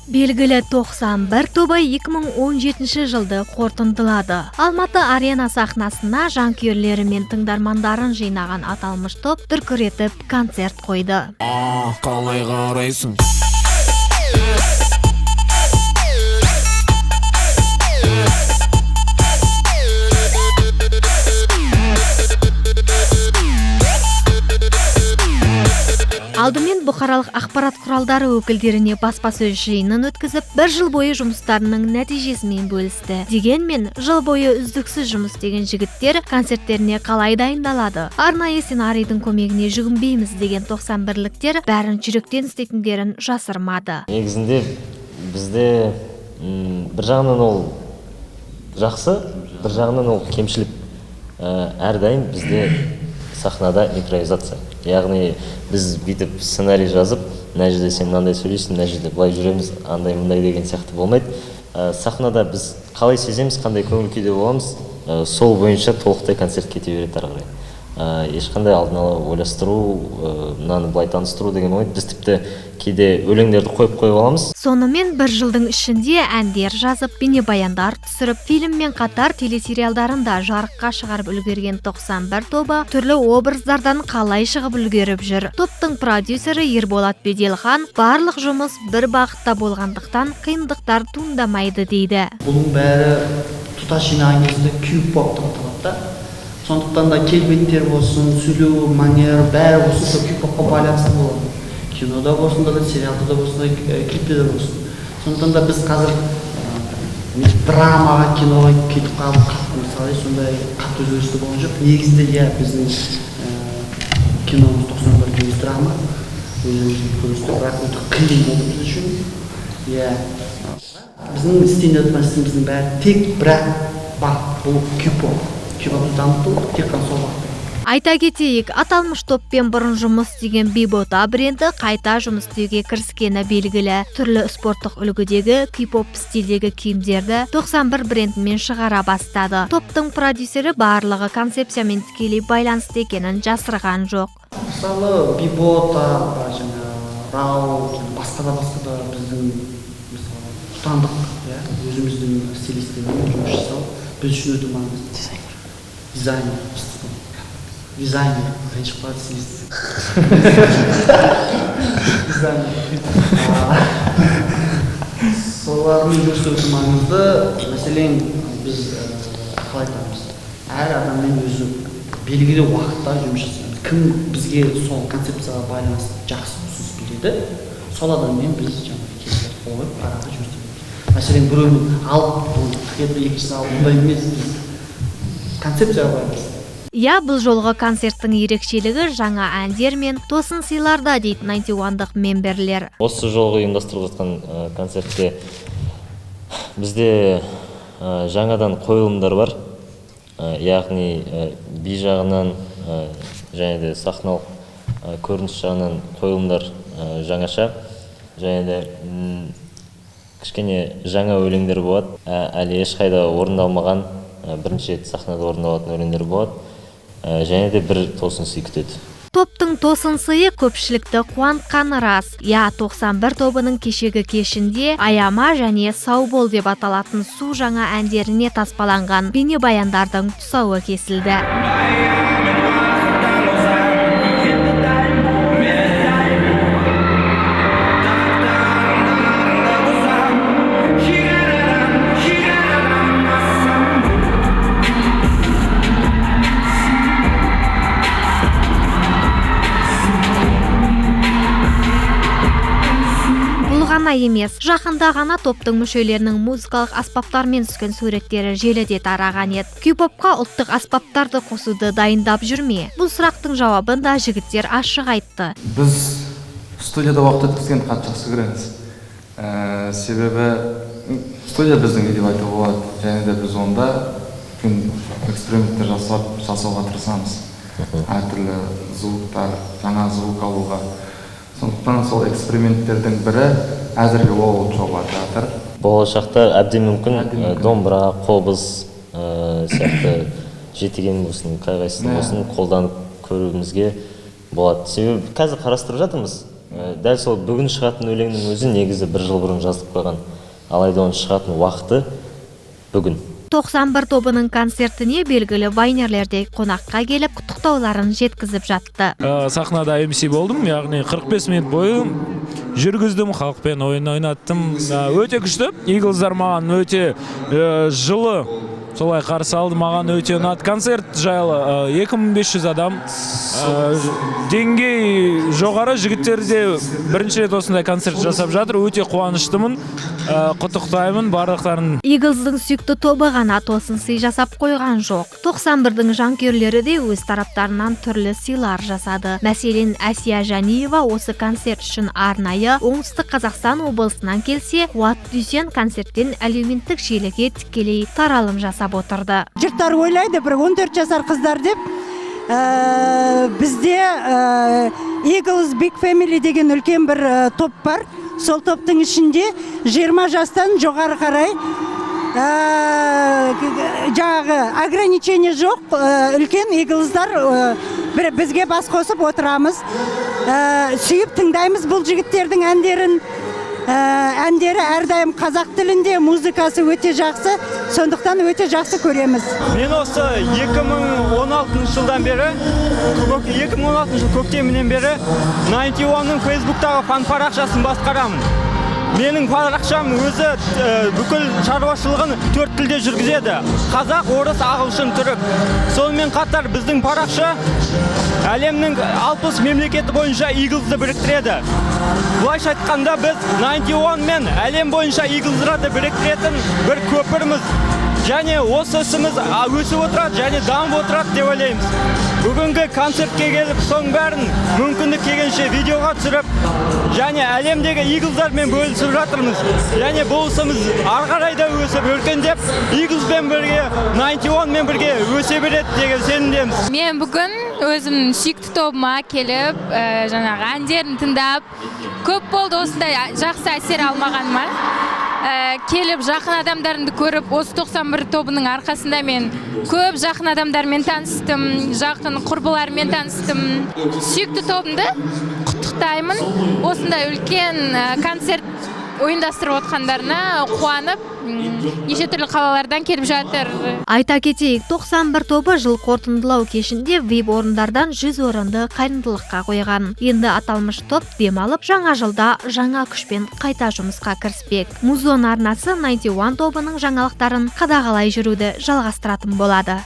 Белгілі 91 тобы 2017 жылды қорытындылады. Алматы Арена сахнасына жанкүйерлері мен тыңдармандарын жинаған аталмыш топ дүркіретіп концерт қойды. Қалай қарайсың? Алдымен бұқаралық ақпарат құралдары өкілдеріне баспасөз жиынын өткізіп, бір жыл бойы жұмыстарының нәтижесімен бөлісті. Дегенмен, жыл бойы үздіксіз жұмыс істеген жігіттер концерттеріне қалай дайындалады? Арнайы сценарийдің көмегіне жүгінбейміз деген 91-ліктер бәрін жүректен істейтіндерін жасырмады. Негізінде бізде бір жағынан ол жақсы, бір жағынан ол кемшілік. Әрдайым бізде сахнада импровизация. Яғни біз бүйтіп сценарий жазып, мына жерде сен мынандай сөйлейсің, мына жерде былай жүреміз, андай мындай деген сияқты болмайды. Сахнада біз қалай сеземіз, қандай көңіл күйде боламыз, сол бойынша толықтай концерт кете береді ары қарай. Ешқандай алдын ала ойластыру, мынаны былай таныстыру деген болмайды. Біз тіпті кейде өлеңдерді қойып аламыз. Сонымен бір жылдың ішінде әндер жазып, бейнебаяндар түсіріп, фильммен қатар телесериалдарын да жарыққа шығарып үлгерген 91 тобы түрлі образдардан қалай шығып үлгеріп жүр? Топтың продюсері Ерболат Беделхан барлық жұмыс бір бағытта болғандықтан қиындықтар туындамайды дейді. Бұның бәрі тұтас жинаған кезде кью-поп деп аталады да. Сондықтан да келбеттер болсын, сөйлеу манера бәрі болсын сол кью-попқа байланысты болады. Кинода болсын да, сериалда да болсын, клипте де болсын. Сондықтан да біз қазір драмаға, киноға кетіп қалып қатты, мысалы, сондай қатты өзгерістер болған жоқ. Негізінде иә, біздің киномыз 91 негізі драма, өзіміздің көріністер, бірақ өте қиын болды біз үшін. Иә, біздің істейін деп жатқан ісіміздің бәрі тек бір-ақ бағыт, бұл кью-поп. Кью-попты дамыту тек қана сол бағытта. Айта кетейік, аталмыш топпен бұрын жұмыс істеген Бибота бренді қайта жұмыс істеуге кіріскені белгілі. Түрлі спорттық үлгідегі кей-поп стильдегі киімдерді 91 брендімен шығара бастады. Топтың продюсері барлығы концепциямен тікелей байланысты екенін жасырған жоқ. Мысалы, Бибота, жаңа Рау, басқа да басқа да біздің, мысалы, отандық, иә, өзіміздің стилистермен жұмыс жасау біз үшін өте маңызды. Дизайнер. Дизайнер, ренжіп қалады стилист. Дизайнер. Солармен жұмыс істеу өте маңызды. Мәселен, біз қалай айтамыз, әр адаммен өзі белгілі уақытта жұмыс жасаймыз. Кім бізге сол концепцияға байланысты жақсы ұсыныс береді, сол адаммен біз жаңағы келісіп қол қойып араға жұмыс істейміз. Мәселен, біреуін алып, екіншісін алып, ондай емес, біз концепцияға байланысты. Иә, бұл жолғы концерттің ерекшелігі жаңа әндер мен тосын сыйларда дейді 91-дық мемберлер. Осы жолғы ұйымдастырылып жатқан концертте бізде жаңадан қойылымдар бар. Яғни би жағынан және де сахналық көрініс жағынан қойылымдар жаңаша. Және де кішкене жаңа өлеңдер болады. Әлі ешқайда орындалмаған, бірінші рет сахнада орындалатын өлеңдер болады. Және де бір тосын сый күтеді. Топтың тосын сыйы көпшілікті қуантқаны рас. Я, 91 тобының кешегі кешінде Аяма және Сау бол деп аталатын су жаңа әндеріне таспаланған бейнебаяндардың тұсауы кесілді. Емес, жақында ғана топтың мүшелерінің музыкалық аспаптармен түскен суреттері желіде тараған еді. Кей-попқа ұлттық аспаптарды қосуды дайындап жүрме? Бұл сұрақтың жауабын да жігіттер ашық айтты. Біз студияда уақыт өткізгенді қатты жақсы көреміз. Себебі студия біздің үй деп айтуға болады. Және де біз онда үлкен эксперименттер жасауға тырысамыз. Әртүрлі звуктар, жаңа звук алуға. Сондықтан сол эксперименттердің бірі әзірге ол жоба жатыр. Болашақта әбден мүмкін, Әбден мүмкін. Домбыра, қобыз сияқты жетіген болсын, қай қайсысын болсын қолданып көруімізге болады. Себебі қазір қарастырып жатырмыз. Дәл сол бүгін шығатын өлеңнің өзі негізі бір жыл бұрын жазылып қойған, алайда оның шығатын уақыты бүгін. 91 тобының концертіне белгілі вайнерлер де қонаққа келіп, құттықтауларын жеткізіп жатты. Сахнада MC болдым, яғни 45 минут бойы жүргіздім, халықпен ойын ойнаттым. Өте күшті. Иглздар маған өте жылы солай қарсы алды, маған өте ұнады. Концерт жайлы: 2500 адам. Деңгей жоғары, жігіттер де бірінші рет осындай концерт жасап жатыр. Өте қуаныштымын. Құттықтаймын барлықтарын. Иглздың сүйікті тобы ғана тосын сый жасап қойған жоқ. 91-дің жанкүйерлері де өз тараптарынан түрлі сыйлар жасады. Мәселен, Әсия Жәниева осы концерт үшін арнайы Оңтүстік Қазақстан облысынан келсе, Қуат Дүйсен концерттен әлеуметтік желіге тікелей таралым жасап отырды. Жұрттар ойлайды, бір 14 жасар қыздар деп. Бізде Eagles Big Family деген үлкен бір топ бар. Сол топтың ішінде 20 жастан жоғары қарай жаңағы ограничение жоқ. Үлкен Eaglesдар бір бізге бас қосып отырамыз. Сүйіп тыңдаймыз бұл жігіттердің әндерін. Әндері әрдайым қазақ тілінде, музыкасы өте жақсы, сондықтан өте жақсы көреміз. Мен осы 2016 жылдан бері, 2016 жыл көктемінен бері 91-ның Фейсбуктағы фан парақшасын басқарамын. Менің парақшам өзі бүкіл шаруашылығын төрт тілде жүргізеді: қазақ, орыс, ағылшын, түрік. Сонымен қатар біздің парақша әлемнің 60 мемлекеті бойынша Иглзды біріктіреді. Былайша айтқанда, біз 91 мен әлем бойынша Иглздарды біріктіретін бір көпірміз және осы ісіміз өсіп отырады және дамып отырады деп ойлаймыз. Бүгінгі концертке келіп, соның бәрін мүмкіндік келгенше видеоға түсіріп және әлемдегі Иглздармен бөлісіп жатырмыз. Және бұл ісіміз ары қарай да өсіп, өркендеп, Иглзбен бірге, 91 мен бірге өсе береді деген сенімдеміз. Мен бүгін өзімнің сүйікті тобыма келіп, жаңағы әндерін тыңдап, көп болды осындай жақсы әсер алмағаныма. Келіп жақын адамдарымды көріп, осы 91 тобының арқасында мен көп жақын адамдармен таныстым, жақын құрбылармен таныстым. Сүйікті тобымды құттықтаймын. Осындай үлкен концерт ұйымдастырып отқандарына қуанып, неше түрлі қалалардан келіп жатыр. Айта кетейік, 91 тобы жыл қорытындылау кешінде VIP орындардан 100 орынды қайырымдылыққа қойған. Енді аталмыш топ демалып, жаңа жылда жаңа күшпен қайта жұмысқа кіріспек. Музон арнасы 91 тобының жаңалықтарын қадағалай жүруді жалғастыратын болады.